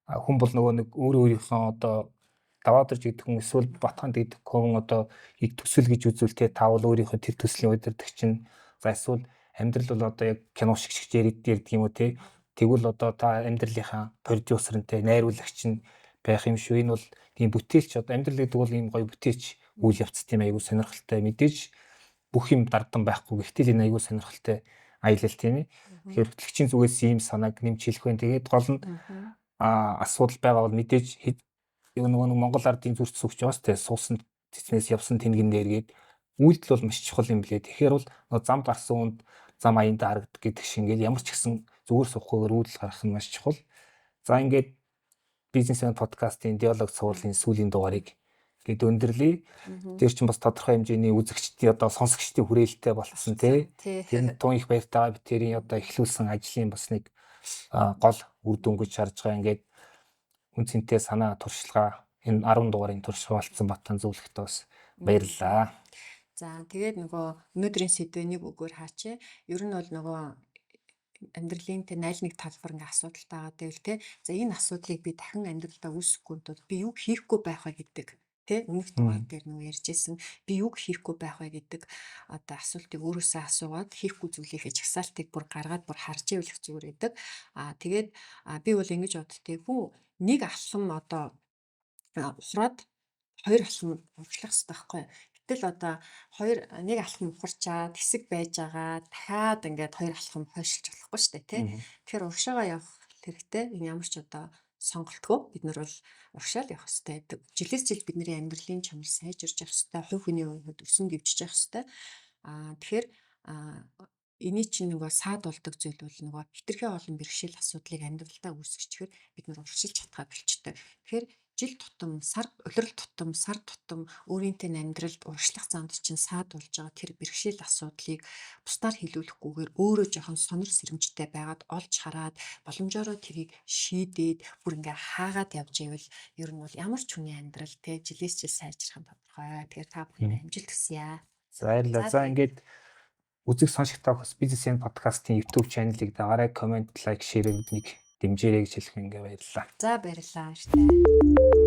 Хүн бол нөгөө нэг өөрөө өөрийнхөө одоо даваадарч гэдэг хүн эсвэл Батхан гэдэг хүн одоо их төсөл гэж үзвэл те та бол өөрийнхөө тэр төслийн удирдагч нь, за эсвэл амьдрал бол одоо яг кино шиг шиг ярьдаг юм уу те, тэгвэл одоо та амьдралынхаа продюсер нь те найруулагч нь байх юм шүү. Энэ бол тийм бүтээлч, одоо амьдрал гэдэг бол ийм гоё бүтээлч үйл явц тийм айгүй сонирхолтой, мэдээж бүх юм дардан байхгүй, гэхдээ л энэ айгүй сонирхолтой аялал тийм ээ. Тэгэхээр хөтлөгчийн зүгээс ийм санааг нэмж хэлэх байх. Тэгээд гол нь асуудал байгаа бол мэдээж нөгөө нэг Монгол ардын зүрх зүгч байгаа сте суусан цэцнээс явсан тэнгэн дээр гээд үйлдэл бол маш чухал юм блэ. Тэгэхээр бол нөгөө зам гарсан хүнд зам аяндаа харагддаг гэдэг шиг ингээл ямар ч гэсэн зүгээр суухгүйгээр үйлдэл гаргах нь маш чухал. За ингээд Бизнес Эн подкастын диалог цувралын сүүлийн дугаарыг гээд өндөрлөе. Тэр чинь бас тодорхой хэмжээний үзэгчдийн одоо сонсогчдын хүрээлэлтэй болцсон тий. Тэр тун их баяртайгаа би тэрийн одоо эхлүүлсэн ажлын бас нэг гол үр дүн гэж харж байгаа. Ингээд үн цэнтэй санаа туршилгаа энэ 10 дугаарын туршилгаа болцсон Батхан зөвлөгтөө бас баярлалаа. За тэгээд нөгөө өнөөдрийн сэдвээ нэг үгээр хаачээ. Ер нь бол нөгөө амьдралын тэ 01 талбар ингээ асуудалтай байгаа гэвэл тэ за энэ асуудлыг би дахин амьдралдаа үүсгэхгүй тул би юу хийхгүй байх вэ гэдэг тэ өмнөх дугаар дээр нөгөө ярьжсэн би юу хийхгүй байх вэ гэдэг одоо асуултыг өөрөөсөө асуугаад хийхгүй зүйлийнхээ жагсаалтыг бүр гаргаад бүр харж ивэл зүгээр гэдэг. Аа тэгээд би бол ингэж боддгийг, хүн нэг алхам одоо ухраад хоёр алхам урагшлах хэрэгтэй байхгүй юу? Гэтэл одоо нэг алхам ухарчаад хэсэг байж байгаа дахиад ингээд хоёр алхам хойшилж болохгүй шүү дээ тий. Тэгэхээр урагшаага явах хэрэгтэй. Энэ ямар ч одоо сонголтгүй бид нар бол урагшаал явах хэрэгтэй гэдэг. Жилээс жил бидний амьдралын чанар сайжирч явах хэрэгтэй. Хувь хүний хувьд өсөн дэвжиж явах хэрэгтэй. Тэгэхээр эний чинь нөгөө саад болдог зүйл бол нөгөө хэтэрхий олон бэрхшээл асуудлыг амьдралдаа үүсгэчихээр бид нар урагшилж чадхаа болчтой. Тэгэхээр жил тутам, сар улирал тутам, сар тутам өөрийнхөө амьдралд урагшлах замд чинь саад болж байгаа тэр бэрхшээл асуудлыг бусдаар хилүүлэхгүйгээр өөрөө жоохон сонор сэрэмжтэй байгаад олж хараад боломжоороо тэрийг шийдээд бүр ингээ хаагаад явж ивэл ер нь бол ямар ч хүний амьдрал те жилээс жил сайжрах нь тодорхой. Тэгэхээр та бүхэнд амжилт хүсье. За баярлалаа. За ингээд үзэг сонсогч та бас Бизнес Эн подкастын YouTube channel-ыг дагаарай, comment, like, share-ийг биднийг дэмжээрэй гэж хэлэх ингээ баярлалаа. За баярлалаа. Баяртай.